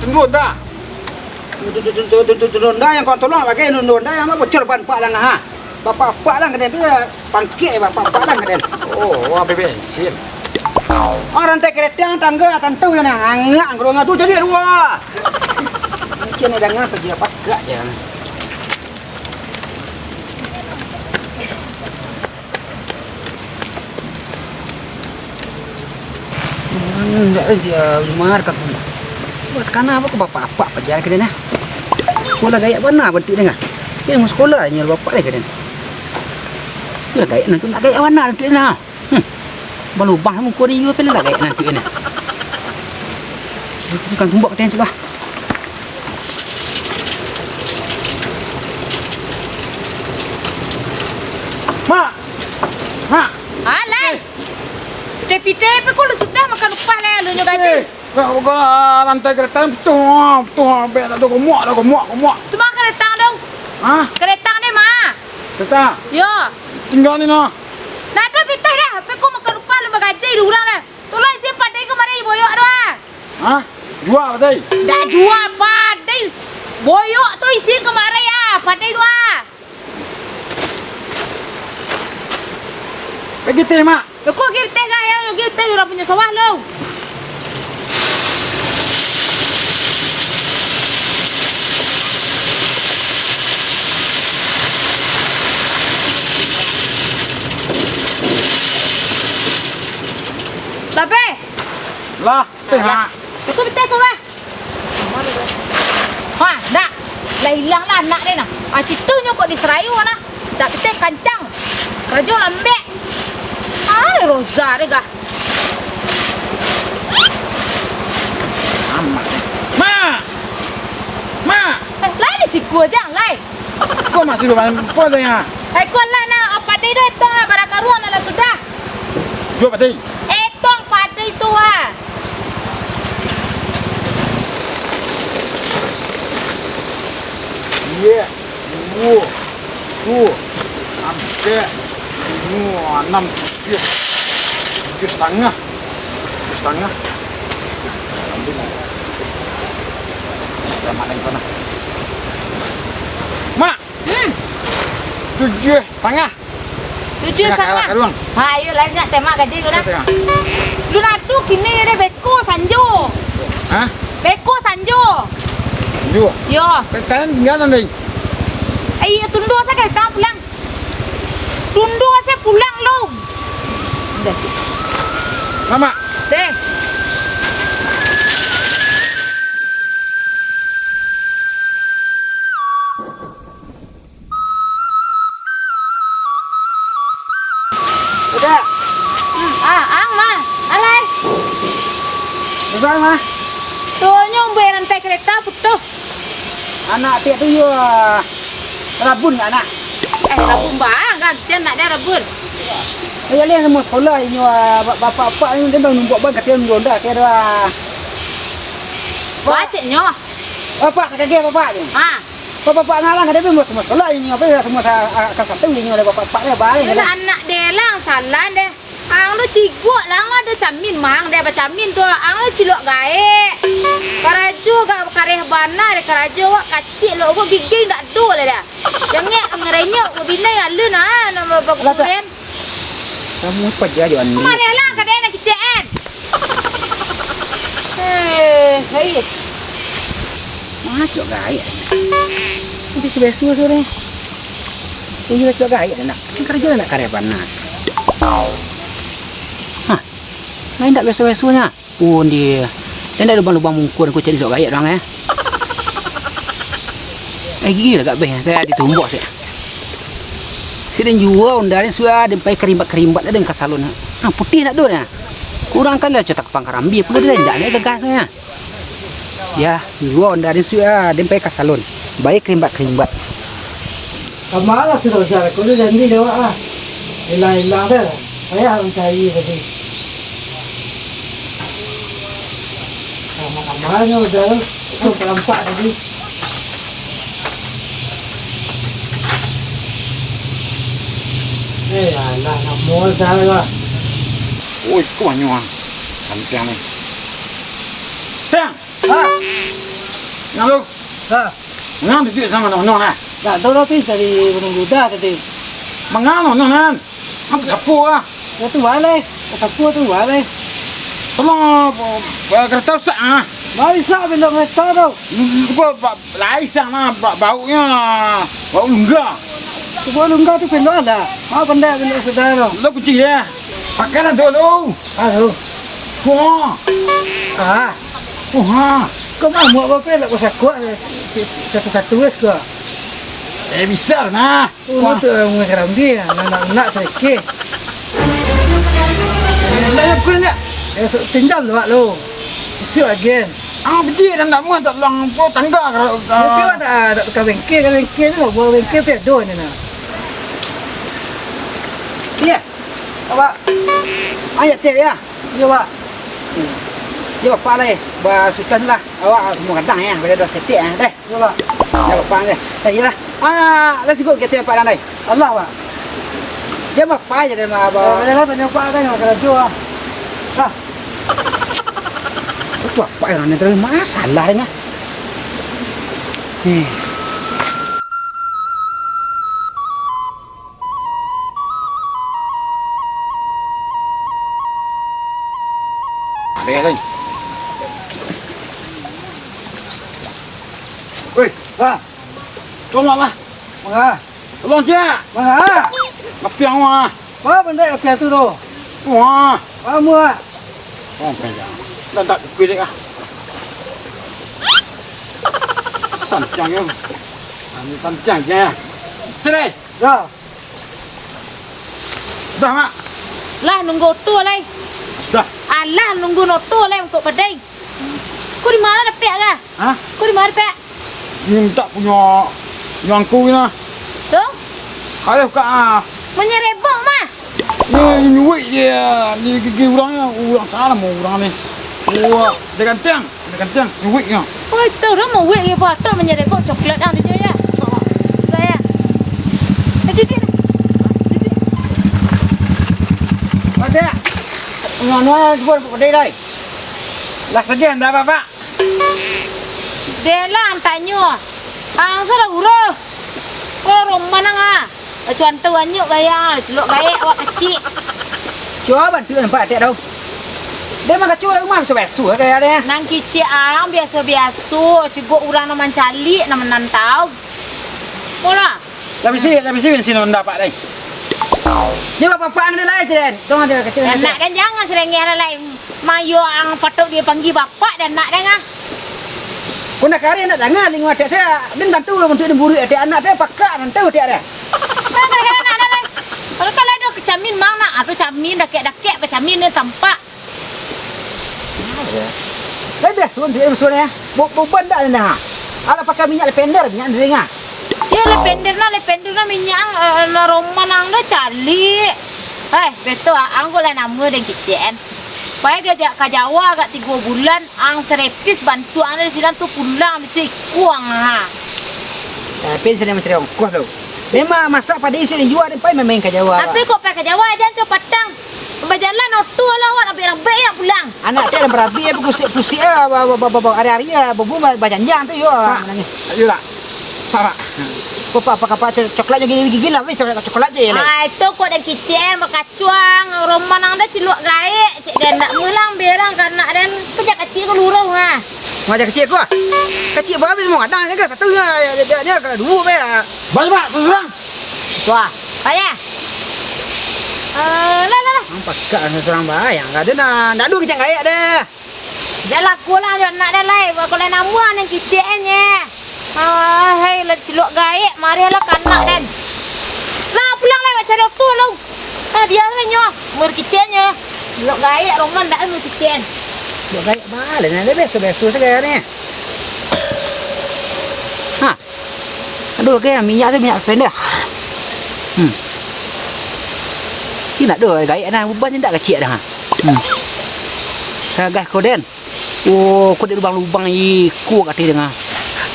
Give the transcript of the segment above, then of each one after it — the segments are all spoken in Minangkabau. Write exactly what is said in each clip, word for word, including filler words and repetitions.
Tunggu, entah. Tunda yang kau tolong bagai tunda yang bocor ban pak lang ha. Bapak-bapak lang kaden tu, pangkek bapak-bapak lang kaden. Oh, wah, bensin. Oh, rantai kereta tangga tantu lah nah. Angak angkrong tu jadi dua. Mungkin ada ngah pergi apa gak je. Indak, eh, dia lumar ka aku. Buat kana apa ko bapak-bapak paja ka den, ah. Sekolah gayak bana bantuak den, ah. Dia mau sekolah nyo bapak dia ka den. Dia gayak nanti nak gayak bana bantuak den, ah. Hmm. Balubang muko ni, iyo pun lah gayak nanti den, ah. Bukan tumbak ka den, cuba. Mak! Mak! Alai! Pitih-pitih pe ko lu sudah makan upah lai, alunyo gaji. Eh, kok, kok, ah, rantai kereta putuih, ah, putuih, ah, bek tak ado gomok, ado gomok, gomok. Tu mah kereta dong. Hah? Kereta ni mah. Kereta? Yo. Tingga ni nah. Nah, tu pitih dah. Pe ko makan upah lu bagaji dek urang dah. Tolong isi padai kamari, boyok tu ah. Hah? Jua padai? Ndak jua padai. Boyok tu isi kamari ah, padai tu ah. Pai pitih, Mak. Loko pai pitih ka, yo, pai pitih urang punyo sawah lo. Tapi. Lah. Teh, Mak. Aku pitih ko, bah. Ha, ndak. Lah ilang lah anak den nah. Ah, citunyo kok di Serayu nah. Ndak pitih kancang. Karajo lambek. Ah, Roza deh, gah. Amak. Mak! Mak! Eh, lai di siku aja, lai. Ko masih lumayan, ko tanya. Eh, ko lah nah, apa deh, itu, ah, barakaruang lah sudah. Jua padai. Etong padai tu, ah. Iyo, duo, tu, ampek, limo, anam, tujuah, tujuah satangah, tujuah satangah. Mak, hmm. Tujuah satangah. Tujuah satangah. Ha, iyo lah, nyak temak gaji lu nah. Lu natu kini deh beko sanjo. Hah? Beko sanjo. Sanjo? Yo. Kalian tinggal nanti? Eh, iyo, tundo saja kita pulang. Tundo saja pulang lu. Udah. Lama? Deh. Udah. Hmm, ah, ang mah. Alai. Udah, mah. Tu nyo umbai rantai kereta putuh. Anak tiak tu yo, ah, rabun anak. Eh, rabun bang, kan? Sia nak dia rabun. Ayo leh, mau sekolah inyo, ah, bapak-bapak ni dia bang numpuk bang katanya ronda tiak ada. Wah, ceknyo. Bapak, kagek bapak ni. Ha. Bapak ngalang ada pun semua sekolah ini, apa ya, semua sa-, a-, akan satu ini oleh bapak-bapak dia, baik. Iyo lah, anak dia lah, salah deh. Ang lu cigok lah, ang ada camin, mang, dia bacamin tu, ang lu cilok gaek. Karajo ga kareh bana deh, karajo wak kacik lo, wak bigih ndak do lah dah. Jangek ngerenyok, wak binai alun ah, nama Alah, tak. bakukulen. Kamu apa aja, Andi? Kemana lah, kadang nak kicik kan? Eh, hai. Macok gaek. Nanti sudah suruh sore. Ini macok gaek nak. Kan kerja nak karya panas. Hah. Lain tak biasa-biasanya. Pun dia. Dia ndak lubang-lubang mungkur aku cari sok gaek doang eh. Eh, gigi lah gak beh. Saya ditumbuk saya. Siden jua onda ni sudah den pai kerimbat-kerimbat den ka salon. Ah, putih nak tu dah. Kurang kan lah cetak pangkarambi pun dia ndak naik gagah tu ya. Ya, jua onda ni sudah den pai ka salon. Baik kerimbat-kerimbat. Kama lah si Rozal, ko tu janji jawab lah. Ilang-ilang dah. Payah mancari tadi. Kama-kamanyo Rozal tu, tu pelampak tadi. Eh, alah, namo Rozal lah. Oi, ko banyak ah. Kancang ni. Sayang! Ha? Nah, lu. Ha. Manga duduak samo nonong nah? Dak tahu lah, Pin, tadi menunggu dah tadi. Manga nonong nah? Apa sapu ah? Ya tu balai. Sapu tu balai. Tolong, eh, kereta rusak ah. Balai sak belok kereta tu. Hmm, gua ba-, lai sang nah, ba-, bauknya, bauk lungga. Bauk lungga tu pelok ada. Mau pandai pelok saudara. Lo kunci ya. Pakai lah dulu. Halo. Wah. Ah. Wah. Kau mau buat apa, lah kau sakuak, satu-satu wes kau. Eh, bisa nah. Oh, wah. Tu, eh, mengerambi, nak, nak, nak, sedikit. Dah, aku nak. Eh, so, tinggal lu, Wak, lu. Isi agen. Ah, biji dan tak muat, tak lang, kau tangga, kalau, ya, ah. Kau ada, ada tukang bengkel, tukang bengkel tu lah, buah bengkel tu ada ni, nah. Iya. Apa? Ayat dia, ya? Iya, Pak. Iya, Pak lah, eh. Bah, sudah lah. Awak semua kadang, ya. Boleh dah seketik, ya. Deh. Yo, Pak. Yo, Pak, deh. Eh, iyolah. Ah, lah sibuk kita, Pak, landai. Allah, Pak. Dia mah, Pak, jadi mah, Abah. Eh, lah, tanya Pak, kan, nak kerja, ah. Lah. Itu apa yang nanti terus masalah ni, ah? Eh. Ada yang lain? Woi, ha. Tolonglah. Manga. Tolong, Cak. Manga. Kapiang, wah. Wah, benda kapiang tu, tu. Wah. Lama, ah. Oh, pegang. Dah tak kupilik, ah. Sancang, ya. Ini sancang, ya. Sini. Ya. Dah, Mak. Lah, nunggu oto lai. Dah. Alah, nunggu oto lai untuk padai. Kau di mana dapek, kah? Hah? Kau di mana dapek? Minta punyo, punyo angku ni lah. Tu? Ayo, Kak, ah. Menyerebok mah. Ni nyuik dia, ni gigi urang ni, urang salah mau urang ni. Wah, dia ganteng. Kena kencang, duit nyo. Oi, tu dah mau wik ye, patut manyarebok coklat ang dinyo, ya. Sama. Saya. Eh, duduak lah. Duduak. Ada. Nyo, nyo, cuba, cuba, dai, dai. Lah sajo, ndak apo-apo. Deh lah, ang tanyo. Ang salah urus. Urus rumah nang, ah. Cuan tu anyuk gaya, celok gaek awak kecik. Cubo bantu nampak atek tau. Dia mah kacau rumah biaso-biaso gaya dia. Nang kicik ang biaso-biaso, cigok urang nan mancaliak, nan manantau. Molah. Lah bisi, lah bisi bensin Honda pak dai. Dia bapak-bapak ang dia lai, Ciden. Tong dia kecil. Anak kan jangan serengeh lah lai. Mayo ang patut dia panggil bapak dan anak dang ah. Kok nak kari nak danga lingo atek saya, den tantu lah untuk den buruik atek anak saya pakak tantu atek dia. Nah, gara-gara anak, anak, anak. Kalau, kalau ada kecamin mang nak, atau camin dakek-dakek, kecamin dia tampak. Lah biaso dia biaso ni. Bo-, boban dak den ah. Alah pakai minyak lavender, minyak den ah. Yo, lavender nah, lavender nah minyak, eh, nah roman ang dah calik. Eh, betul, ang ko lah namo den kicik an. Pai ka Ja-, ka Jawa agak tigo bulan, ang serepis bantu ang dari sinan tu pulang, bisi kuang ha. Tapi den sadang mancari ongkoh tu. Memang masak padi isuak den jua, den pai main-main ka Jawa. Tapi kok pai ka Jawa, jan cubo patang. Bajalan oto lah awak, rabik-rabik nak pulang. Anak tu dalam rabik, pusik-pusik, ah, ba-, ba-, hari-hari, ah, bubu ba-, bajanjang tu, yo. Pak, ayo lah. Sarak. Kok apa, apa, apa, co-, coklat jo gigi-gigi lah, weh, coklat, coklat je lah. Ah, itu kok den kicik, maka Cuang, roman ang dah ciluak gaek, cek den nak mulang berang ka anak den, pajak kacik ko luruh, ha. Pajak kacik ko, ah? Kacik bahabis mau kadang je ke, satu je, je, je, je, kalau duo be, ah. Balik, Pak, surang. Wah, payah. Eh, lah, lah, lah. Ang pakak surang bayang, kada nak, nak duo kicik gaek deh. Jan laku lah jo anak den lai, baa kok lai namuah nan kicik an nye. Ah, hai, lah ciluak gaek, marilah ka anak den. Lah, pulang lai, bacari oto lu. Ah, dia lah nyo, umur kicik nyo. Ciluak gaek, roman dak umur kicik an. Ciluak gaek baa lah, nyo biaso-biaso sajo ni. Ha. Aduh, oke, minyak tu minyak lavender. Hmm. Indak doh, gaek nah, uban indak kacik dah. Hmm. Sagah ko den. Oh, ko di lubang-lubang iko katanya.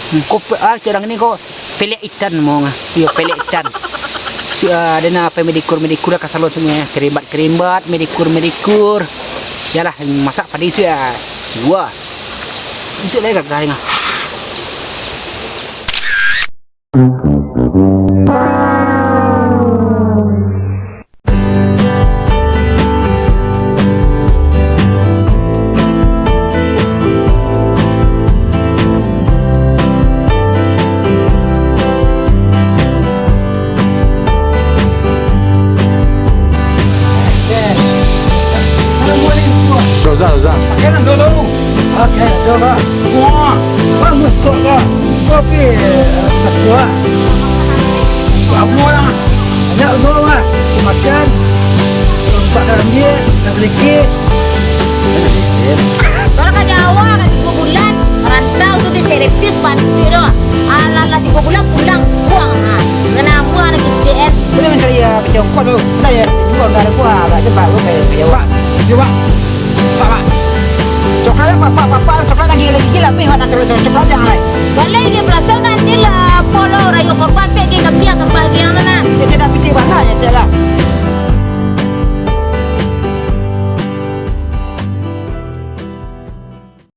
Hmm, ko pe-, ah, cak urang ni ko pelek itan mo ngah. Iyo, pelek itan. Si, ah, den apo medikur-medikur ka salon semua, kerimbat-kerimbat, medikur-medikur. Yalah, masak padi sudah. Dua. Untuk lai gagah ngah. Roza, Roza. Pakai nan dulu. Oke, coba. Wah, bagus kok, kok. Kopi, eh, satu, ah. Banyak dulu, ah. Makan. Empat kali, sedikit. Kalau ka Jawa, ka tigo bulan, rantau tu di servis bantuak tu. Alah, lah tigo bulan pulang, buang, ah. Kena ambuang lagi C N. Boleh mencari, ah, kecokot tu. Dah ya, buang dari gua, agak cepat lu kayak Jawa. Coba. Salah. Coklat apa, apa, apa, apa, coklat lagi, lagi gila, meh, nak coklat, coklat, coklat jangan, lai. Balai dia berasa nanti lah, polo rayo korban, pek dia kami akan bahagia, mana? Dia tidak piti bana, ya, tidak lah.